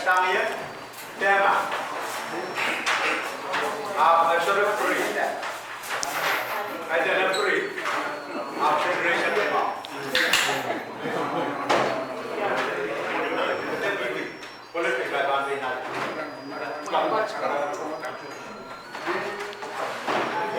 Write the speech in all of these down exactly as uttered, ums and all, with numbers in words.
Sang ie, Tema. Ahpw e sohte pwuri. Kaidehn e pwuri. Ahpw generation limau. Politics, I pahn peinal.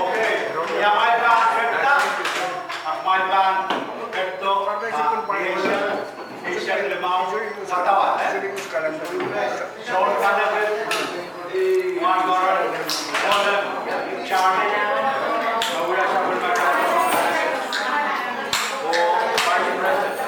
Okay, ia kumwail pahn ketido, kumwail pahn ketido, ah, nation, nation limau, wadawad, eh? Sohn Kanekit, Margaret, Gordon, Charlie, me wia sapwellime, oh, Vice President.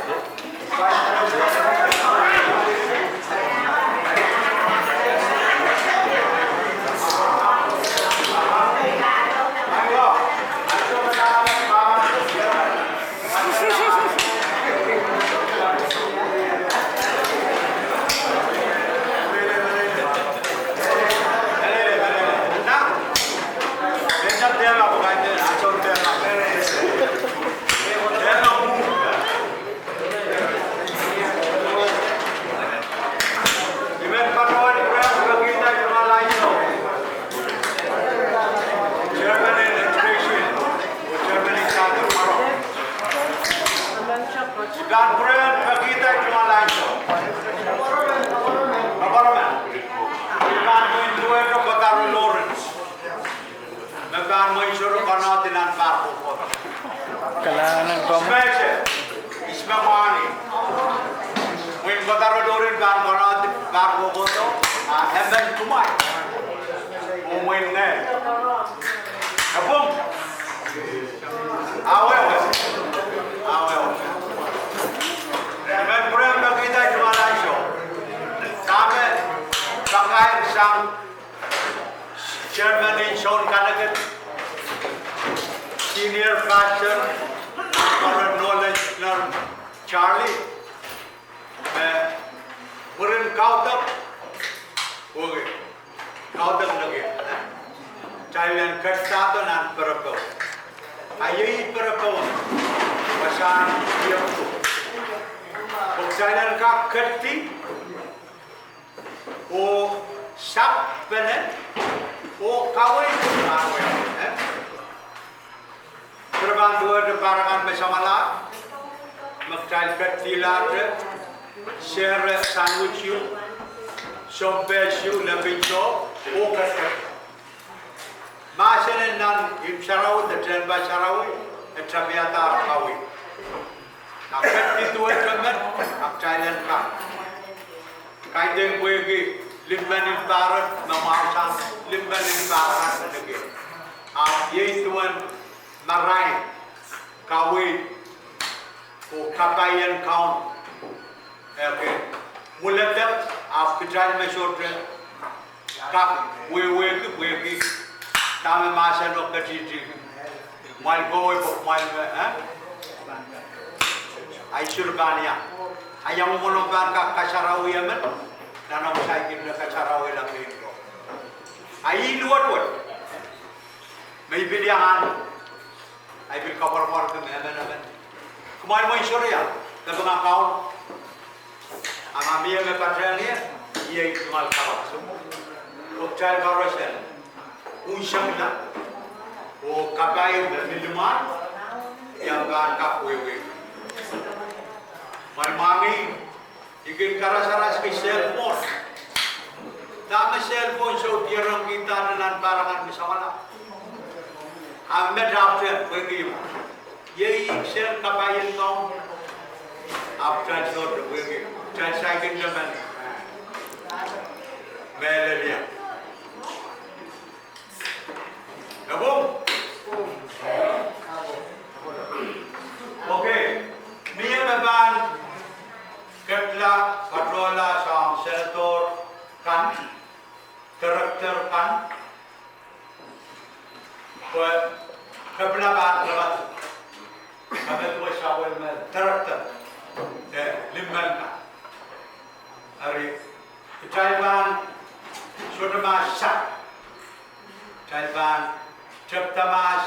I men patohwan pwurehng pekihda tungoal ansou. Chairman en Education, oh Chairman en Sangete Maro. I pahn pwurehng pekihda tungoal ansou. Government. I pahn mwein duwehte Kwadaro Lawrence. Me pahn mwein sohte konehng nan pahr kohkohdo. Kalahngan en komwi. Special. Isma Mani. Mwein Kwadaro Lawrence pahn konehng pahr kohkohdo. Ah, emen kumwail. Oh mwein ngehi. Kapwung. Awehwe. Awehwe. I men pwurehng pekihda tungoal ansou. Dahme pakair sang Chairman en Sohn Kanekit, Senior Pastor, Reverend Nolan Charlie, me mwurin kaudok, okay, kaudok nekier, eh? Kitail en ketidahdo nan perepou. A iei perepou, wasahn iepwu. Pwe kitail en kak ketidi, oh sapwpene, oh kaweid pahn wia, eh? Pere pahn duwehte pahr akan me samwalahro, me kitail ketidilahte, sehre sanwit ieu, sounpar ieu, lepin soh, oh ketiket. Mahsen en nan imw sarawi de tehnpas sarawi, e tapiada kaweid. A ketidi duwehte met, a kitail en kak. Kaidehn pwehki limmen en pahr, me mwahusang limmen en pahr nekier. Ahpw iei duwen marain, kaweid, oh kapai en Kauno. Okay. Mwoaledek, ahpw kitail me sohte kak wehwehki, pwehki dahme mahseno ketidi. Kumwail kohwei pwe kumwail me, eh? Ahi sohte pahn ia. A ia mwomwen omw pahn kak kasarawi emen nan omw saikinte kasarawihla pein Koht. A ih luwetwet me I pil iang ahneki, a I pil koapworopworki me emen emen, kumwail mwein sohte ia, kapinga Kauno. A ma mie me patehng ie, iei tungoal kapas. Pwe kitail koaros en unsek la, oh kapai me mihmi limwahn, ia pahn kak wehwehki. Mwail mwahngih, I kin karasaraski cell phone. Dahme cell phone sohte dierengkihda nan pahr akan me samwalahro. A met ahpwte pwehki iei sehn kapai en Kauno. Ahpw kitail sohte pwehki kitail saikinte men mehlel ie. Kapwung. Okay. Mie me pahn ketla, patohla soahng senator kan, director kan, pwe kepina pahn kepina. Kepina duwehte sapwellime director, eh, limmen kan. Eri, kitail pahn sohte mahs sahpw. Kitail pahn tepda mahs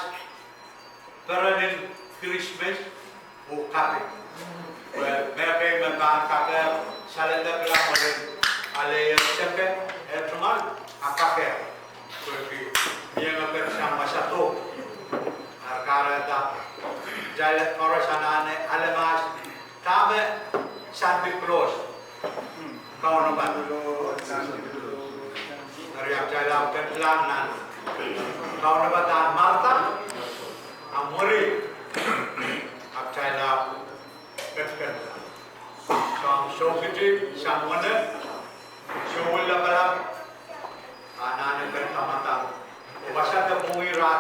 peren en Kirismes oh kaping. Pwe me kei me pahn kak saledekla mwurin alehier Akake, pwehki mie me pek sang wasa doh. Ar kahrehda, kitail koaros anahne ale mahs, dahme Santa Claus kaunopada. Eri ahpw kitail ahpw ketlahng nan kaunopada Martha, a mwuri, ahpw kitail ahpw ketketla. Soang sohkiti, sang wene, soul lapalap, anahne ken kamada. Wasa de pwong ira,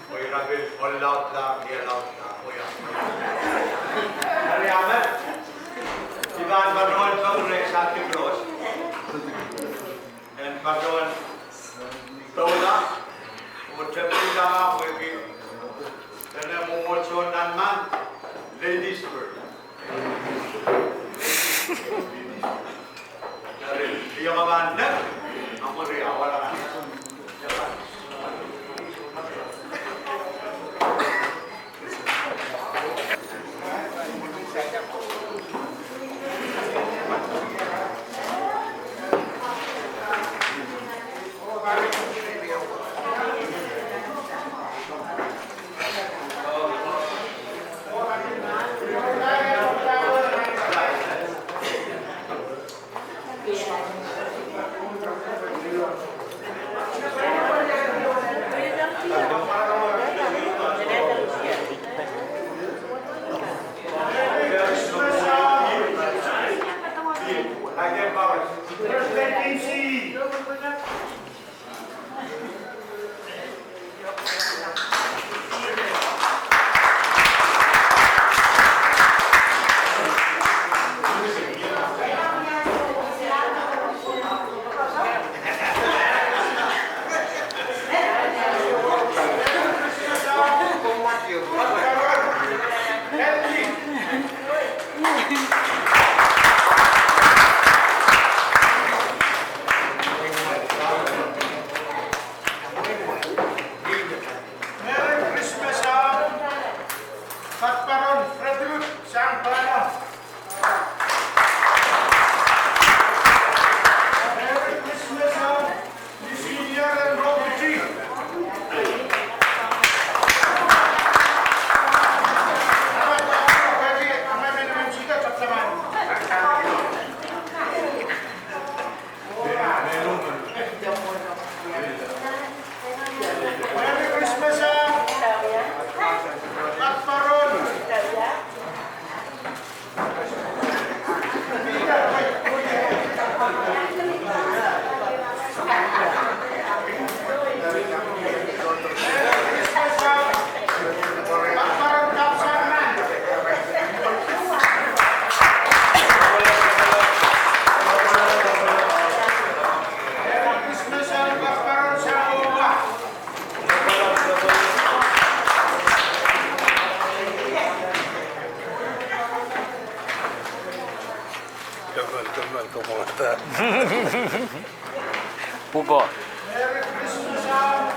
oh ira pil ohl laudla, ie laudla, oh ia. Eri ahpw, I pahn patohwan peki rehn Santa Claus en patohwan doula, oh tepida pwehki dene mwomwohdiso nan mahn, ladies first. Merry Christmas, ah, Patparon Frederick Sang Palam. Merry Christmas, ah, Senior and Robert G. Merry Christmas, ah, Patparon. Pwuko. Merry Christmas, ah.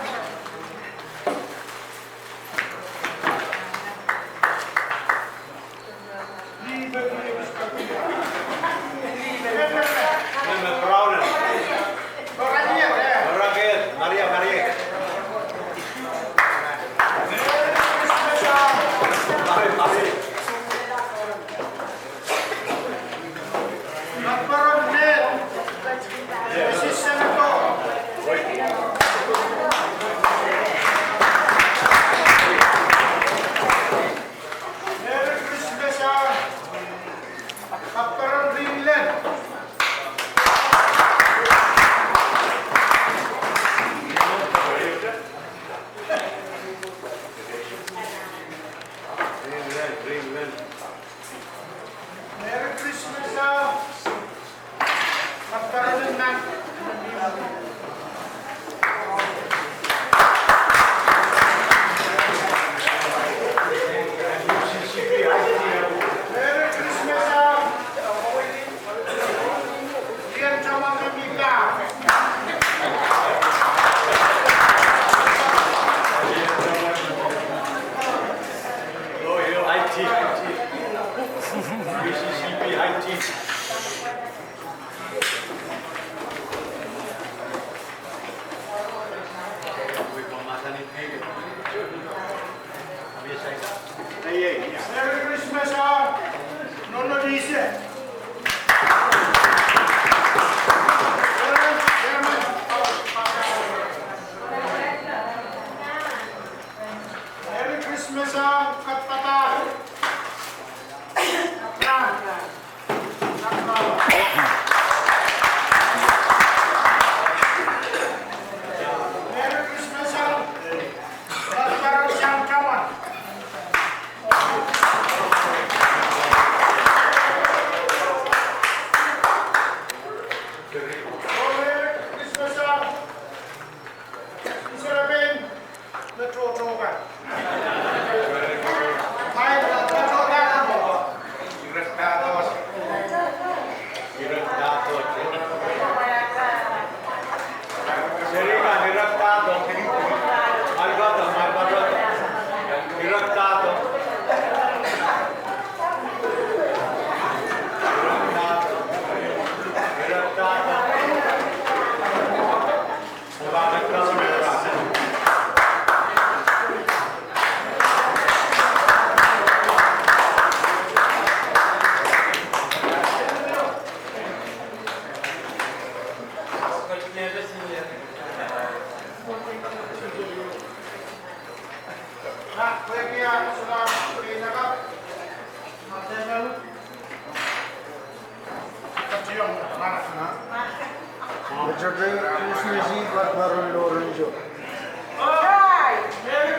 Merry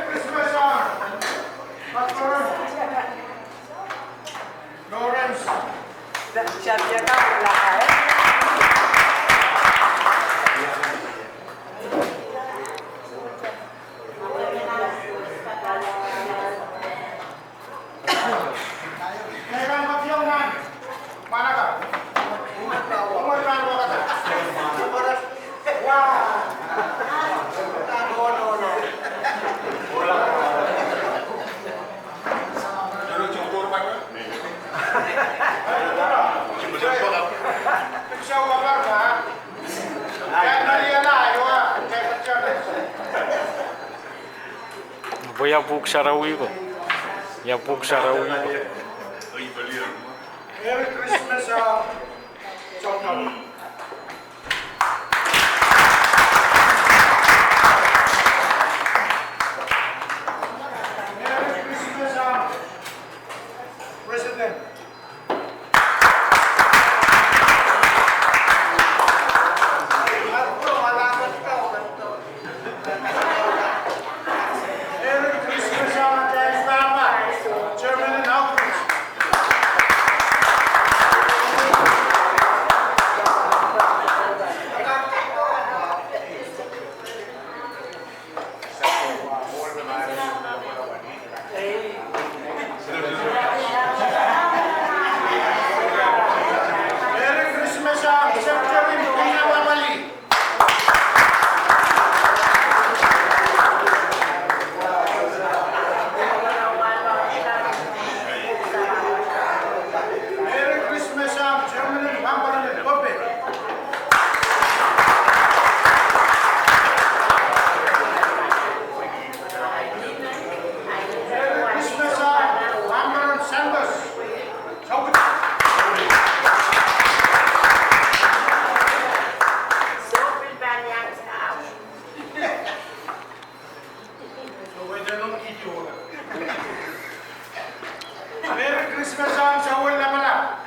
Christmas, ah. Lawrence. Pwe ia pwuhk sarawi ko? Ia pwuhk sarawi ko? Merry Christmas, ah, Doctor. Merry Christmas, ah, President. Merry Christmas, ah, Chairman Outreach. Merry Christmas, ah, Secretary Nina Babali. Merry Christmas, ah, Chairman Mambaran Pope. Merry Christmas, ah, Mambaran Santos. Merry Christmas, ah, Samuel Lapalap.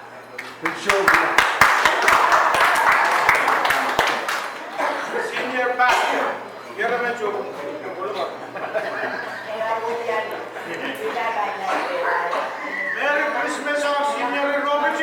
Senior Pastor. Merry Christmas, ah, Senior Robert.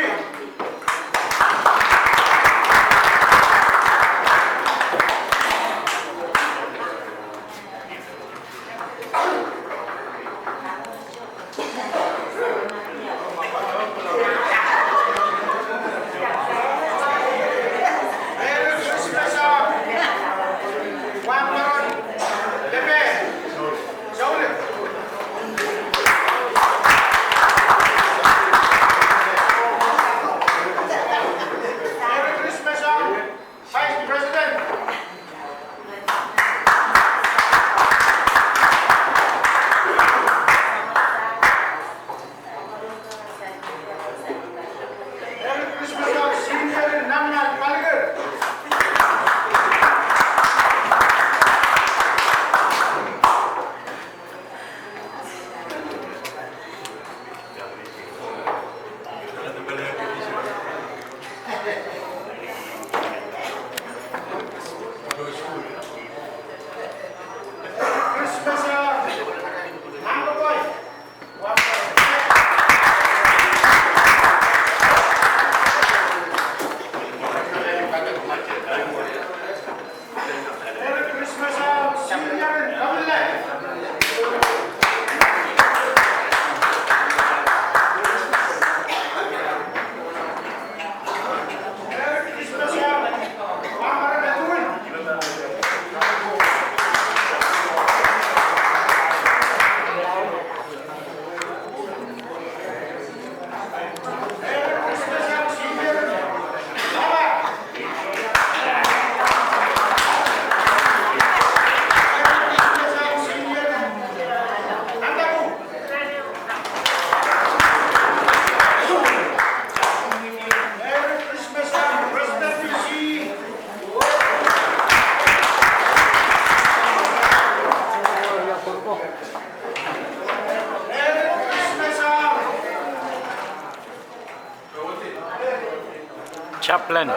Vice President. Merry Christmas, ah, Senior Nanmal Paliker. Chaplain.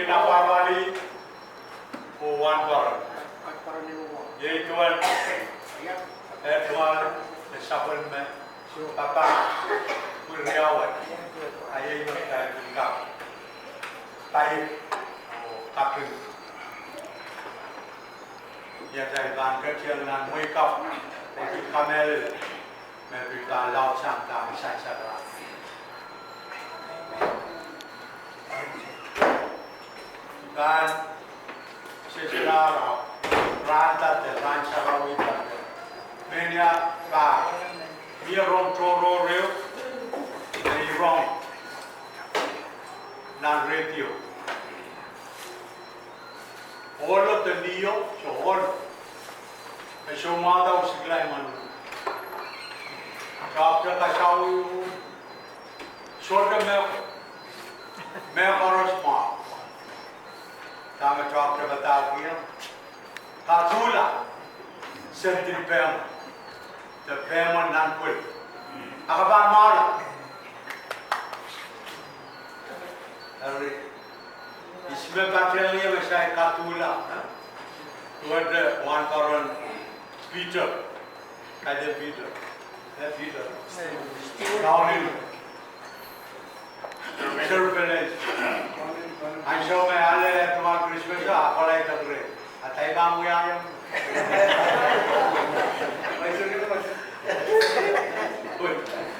Apwahpwalih oh wahnpoaron. Iei duwen, eh, duwen, eh, sapwellime papah pwuriawa. A iei me kitail pil kak pahn, oh, kaping. Ia kitail pahn ketieng nan mwehi kapw, eh, kamehlele me pil pahn laudsang dahme sansal. Pahn sehse rahnwet, rahn da de rahn sarawi da de. Mehnia pahn mie rong tohrohr ehu, me I rong nan radio. Ohlo de New York, soh, ohlo. E soumwahu da usikla imwen. Doctor kasawih, sohte mehkot, mehkoaros mwahu. Dahme doctor padahkiong? Kaduhla sendin pehmwen, de pehmwen nan pwil. A ke pahn mwahula. Eri, ihs me pahn tell ie me saik kaduhla, eh? Duwehte wahnpoaron Peter, kaidehn Peter, eh, Peter. Kaunen. Sir Peles. Ansou me ale duwen Krismas, a kolaudek reh. Atail pahn wiahiong.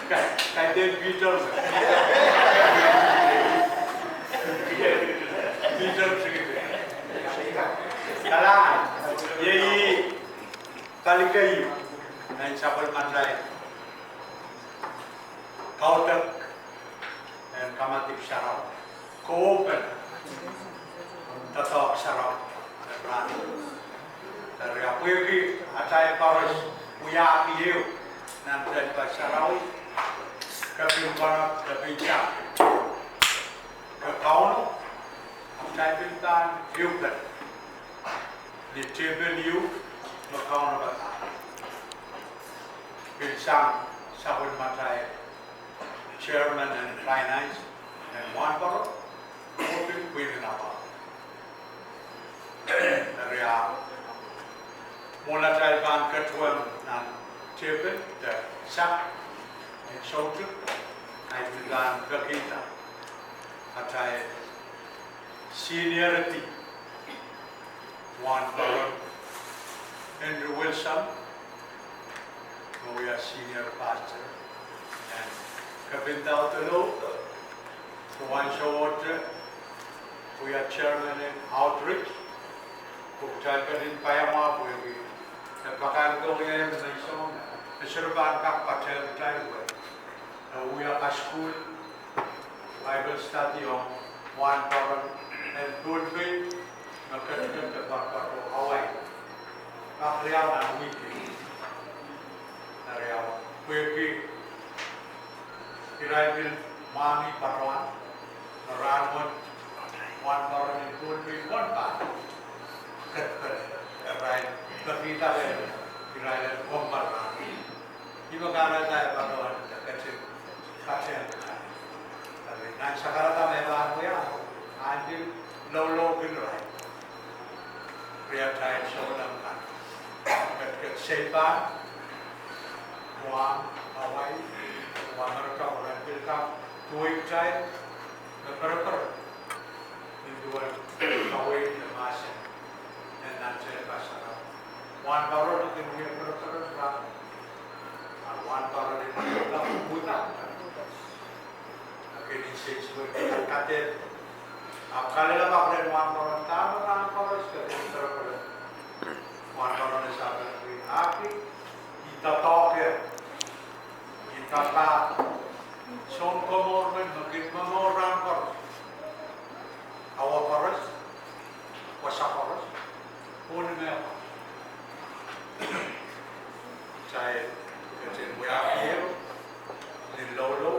Ka-, kaidehn Peter. Peter, Peter. Kalahngan, iei pali keieu nan sapwellimatail kaudok en kamadipw sarawi. Kowe pahn doadoahk sarawi en rahn. Eri ahpw pwehki atail koaros wiahki ehu nan tehnpas sarawi, ke pil connect, ke pil sang. Ke Kauno, ahpw kitail pil pahn ehupene ni tepel ehu me Kauno pahn pil sang sapwellimatail chairman en finance en wahnpoaron, oh pil pwihn en apwal. Eri a mwohn atail pahn ketuweng nan tepel de sang en soutuk, ahi pil pahn pekihda atail seniority, wahnpoaron Henry Wilson, me wia senior pastor en Kepin Daudelou, oh ansouohte wia chairman en outreach, oh kitail ketin paiamwahu pwehki e pakairkihong ie me sohte, e sohte pahn kak patehng kitail wet. E wia kasukuhl Bible study ong wahnpoaron en Pohnpei, me ketiket de poatopoat Hawaii. Pak riau nan wihk. Eri ahpw pwehki irail pil mwahngih patohwan, me rahnwet wahnpoaron en Pohnpei pahn ketiket, irail pekihda me irail en kommoal rahnwet. Ih me kahrehda e patohwan de ketin patehng. Eri nan sakarada me pahn wia, ahn pil loulouki irail. Riatail souleng kan, ketiket Saipan, Guam, Hawaii, Amerika, oh ren pil kak duwehte kitail me pereperen nin duwen kaweid en mahsen en nan tehnpas sarawi. Wahnpoaron kin wia pereperen rahn. A wahnpoaron en Pohnpei, a kin insensuwed, kadeik. Ahpw kalelapak rehn wahnpoaron, dahme rahn koaros ke kin pereperen. Wahnpoaron en sapwellime ahki, I doadoahk ie, I papah sounkomour men me kin momour rahn koaros. Awa koaros, wasa koaros, oh ni mehkoaros. Kitail ketin wiahki ehu ni loulou,